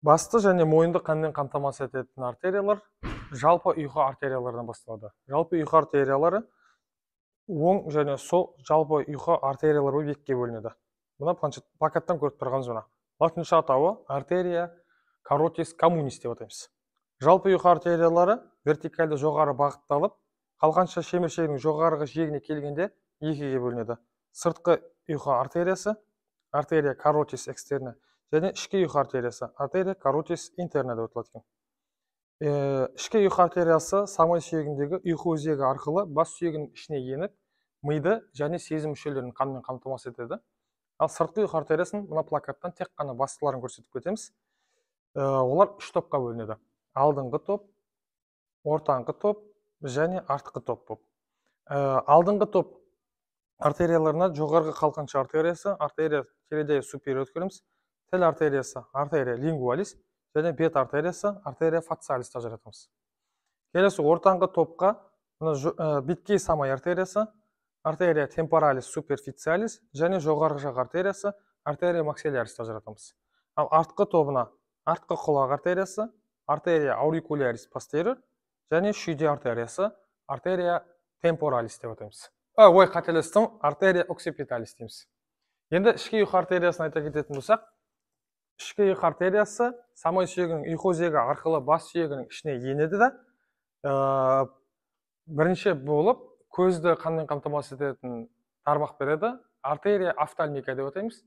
Басты және мойынды қанмен қамтамасыз ететін артериялар жалпы ұйқы артерияларынан басталады. Жалпы ұйқы артериялары оң және сол жалпы ұйқы артериялары болып екіге бөлінеді. Мына планшет плакаттан көріп тұрғанымыз мына. Латынша атауы артерия каротис коммунис деп атаймыз. Жалпы ұйқы артериялары вертикальді жоғары бағытталып, қалқанша шеміршегінің жоғарғы жиегіне келгенде екіге бөлінеді. Сыртқы ұйқы артериясы, артерия каротис экстерна, және ішкі ұйқы артериясы, артерия каротис интерна деп аталады екен. Ішкі ұйқы артериясы самай сүйегіндегі ұйқы өзегі арқылы бас сүйегінің ішіне еніп, миды және сезім мүшелерін қанмен қамтамасыз етеді. Ал сыртқы ұйқы артериясын мына плакаттан тек қана бастыларын көрсетіп кетеміз. Олар үш топқа бөлінеді. Алдыңғы топ, ортаңғы топ және артқы топ болып. Алдыңғы топ артерияларына жоғарғы қалқанша артериясы, артерия тиреидея супериор көреміз, тіл артериясы, артерия лингуалис және бет артериясы, артерия фациалис ажыратамыз. Келесі ортаңғы топқа мына беткей самай артериясы, артерия темпоралис суперфициалис және жоғарғы жақ артериясы, артерия максиллярис ажыратамыз. Ал артқы тобына артқы құлақ артериясы, артерия аурикулярис постериор және шүйде артериясы, артерия темпоралис деп атаймыз. Ой, қателестім, артерия оксипиталис дейміз. Енді ішкі ұйқы артериясын айта кететін болсақ, ішкі ұйқы артериясы самай сүйегінің ұйқы өзегі арқылы бас сүйегінің ішіне енеді да, бірінші болып көзді қанмен қамтамасыз ететін тармақ береді, артерия офтальмика деп атаймыз.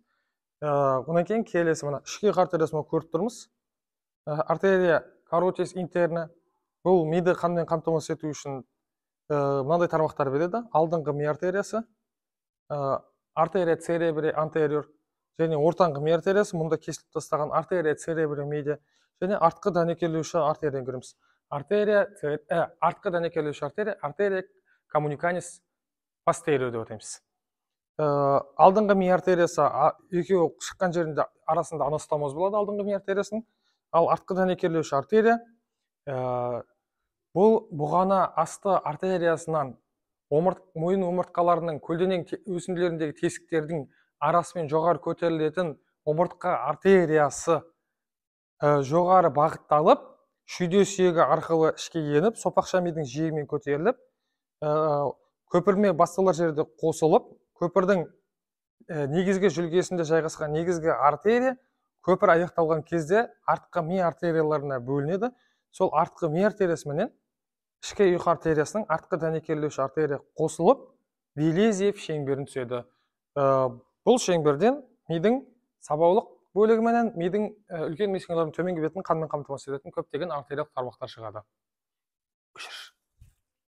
Одан кейін келесі мына ішкі ұйқы артериясын көріп тұрмыз. Артерия каротис интерна, бұл миды қанмен қамтамасыз ету үшін мынандай тармақтар береді. Алдыңғы ми артериясы, артерия церебри антериор және ортаңғы ми артериясы, мұнда кесіліп тастаған артерия церебри медиа және артқы дәнекерлеуші артерияны көреміз. Артерия артқы дәнекерлеуші артерия, артерия коммуниканис постериор деп атаймыз. Алдыңғы ми артериясы екеуі шыққан жерінде арасында анастомоз болады алдыңғы ми артериясының. Ал артқы дәнекерлеуші артерия бұл бұғана асты артериясынан мойын омыртқаларының көлденең өсінділеріндегі тесіктердің арасымен жоғары көтерілетін омыртқа артериясы жоғары бағытталып, шүйде сүйегі арқылы ішке еніп, сопақша мидың жиегімен көтеріліп, көпірме басталар жерде қосылып, көпірдің негізгі жүлгесінде жайғасқан негізгі артерия көпір аяқталған кезде артқы ми артерияларына бөлінеді. Сол артқы ми артериясыменен ішкі ұйқы артериясының артқы дәнекерлеуші артерия қосылып, Вилезиев шеңберін түзеді. Бұл шеңберден мидың сабаулық бөлігіменен мидың үлкен ми сіңірлерінің төменгі бетін қанмен қамтамасыз ететін көптеген артериялық тармақтар шығады.